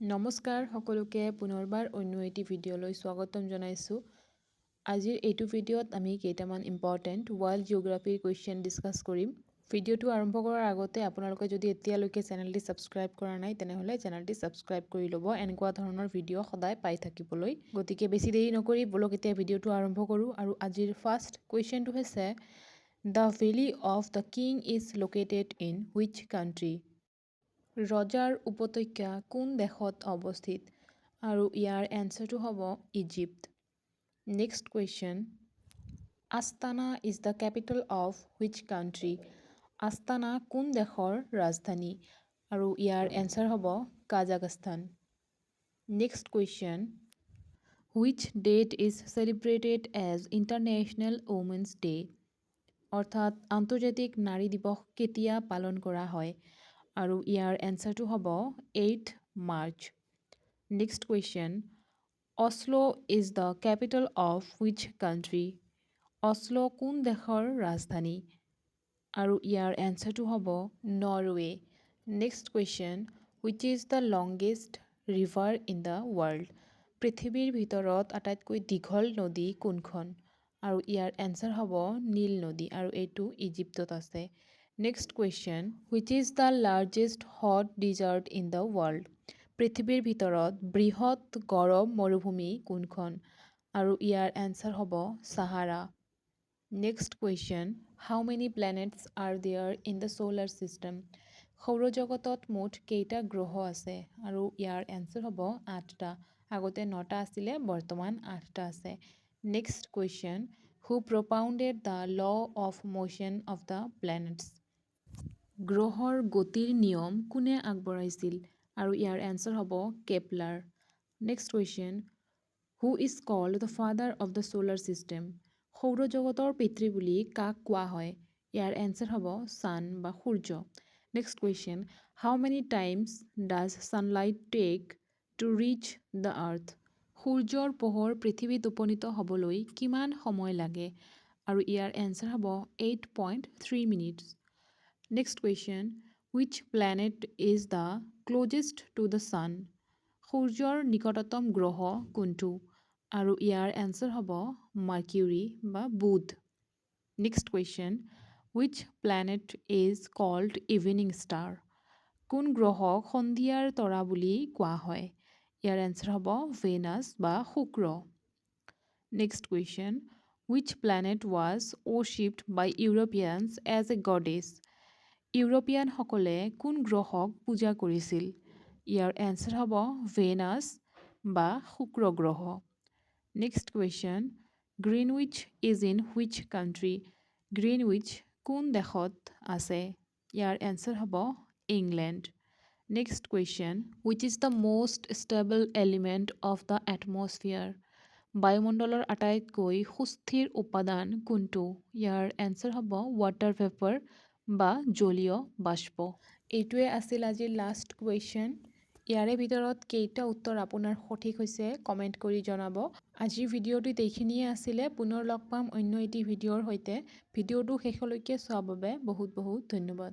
নমস্কাৰ সকলোকে, পুনৰবাৰ অন্য এটি ভিডিঅ'লৈ স্বাগতম জনাইছোঁ। আজিৰ এইটো ভিডিঅ'ত আমি কেইটামান ইম্পৰ্টেণ্ট ৱৰ্ল্ড জিঅ'গ্ৰাফীৰ কুৱেশ্যন ডিছকাছ কৰিম। ভিডিঅ'টো আৰম্ভ কৰাৰ আগতে আপোনালোকে যদি এতিয়ালৈকে চেনেলটি ছাবস্ক্ৰাইব কৰা নাই, তেনেহ'লে চেনেলটি ছাবস্ক্ৰাইব কৰি ল'ব এনেকুৱা ধৰণৰ ভিডিঅ' সদায় পাই থাকিবলৈ। গতিকে বেছি দেৰি নকৰি ব'লক, এতিয়া ভিডিঅ'টো আৰম্ভ কৰোঁ। আৰু আজিৰ ফাৰ্ষ্ট কুৱেশ্যনটো হৈছে, The Valley of the King is located in which country? ৰজাৰ উপত্যকা কোন দেশত অৱস্থিত? আৰু ইয়াৰ এনচাৰটো হ'ব Egypt. Next question, Astana is the capital of which country? Astana কোন দেশৰ ৰাজধানী? আৰু ইয়াৰ এনচাৰ হ'ব Kazakhstan. Next question, which date is celebrated as International Women's Day? অৰ্থাৎ আন্তৰ্জাতিক নাৰী দিৱস কেতিয়া পালন কৰা হয়? আৰু ইয়াৰ এনচাৰটো হ'ব 8 March. Next question, Oslo is the capital of which country? Oslo কোন দেশৰ ৰাজধানী? আৰু ইয়াৰ এনচাৰটো হ'ব Norway. Next question, which is the longest river in the world? পৃথিৱীৰ ভিতৰত আটাইতকৈ দীঘল নদী কোনখন? আৰু ইয়াৰ এনচাৰ হ'ব নীল নদী আৰু এইটো ইজিপ্তত আছে। Next question, which is the largest hot desert in the world? পৃথিৱীৰ ভিতৰত বৃহৎ গৰম মৰুভূমি কোনখন? আৰু ইয়াৰ এনচাৰ হ'ব Sahara. Next question, how many planets are there in the solar system? সৌৰজগতত মুঠ কেইটা গ্ৰহ আছে? আৰু ইয়াৰ এনচাৰ হ'ব আঠটা। আগতে নটা আছিলে, বৰ্তমান আঠটা আছে। Next question, who propounded the law of motion of the planets? গ্ৰহৰ গতিৰ নিয়ম কোনে আগবঢ়াইছিল? আৰু ইয়াৰ এনচাৰ হ'ব Kepler. Next question, who is called the father of the solar system? সৌৰজগতৰ পিতৃ বুলি কাক কোৱা হয়? ইয়াৰ এনচাৰ হ'ব ছান বা সূৰ্য। Next question, how many times does sunlight take to reach the earth? সূৰ্যৰ পোহৰ পৃথিৱীত উপনীত হ'বলৈ কিমান সময় লাগে? আৰু ইয়াৰ এনচাৰ হ'ব 8.3 minutes. Next question, which planet is the closest to the sun? সূৰ্যৰ নিকটতম গ্ৰহ কোনটো? আৰু ইয়াৰ এনচাৰ হ'ব মাৰ্কিউৰি বা বুধ। Next question, which planet is called evening star? কোন গ্ৰহক সন্ধিয়াৰ তৰা বুলি কোৱা হয়? ইয়াৰ এনচাৰ হ'ব ভেনাছ বা শুক্ৰ। Next question, which planet was worshipped by Europeans as a goddess? ইউৰোপীয়ানসকলে কোন গ্ৰহক পূজা কৰিছিল? ইয়াৰ এনচাৰ হ'ব ভেনাছ বা শুক্ৰ গ্ৰহ। Next question, Greenwich is in which country? Greenwich কোন দেশত আছে? ইয়াৰ এনচাৰ হ'ব England. Next question, which is the most stable element of the atmosphere? বায়ুমণ্ডলৰ আটাইতকৈ সুস্থিৰ উপাদান কোনটো? ইয়াৰ এনচাৰ হ'ব ৱাটাৰ ভেপাৰ বা জলীয় বাষ্প। এইটোৱে আছিল আজিৰ লাষ্ট কুৱেশ্যন। ইয়াৰে ভিতৰত কেইটা উত্তৰ আপোনাৰ সঠিক হৈছে, কমেণ্ট কৰি জনাব। আজিৰ ভিডিঅ'টোত এইখিনিয়ে আছিলে। পুনৰ লগ পাম অন্য এটি ভিডিঅ'ৰ সৈতে। ভিডিঅ'টো শেষলৈকে চোৱাৰ বাবে বহুত বহুত ধন্যবাদ।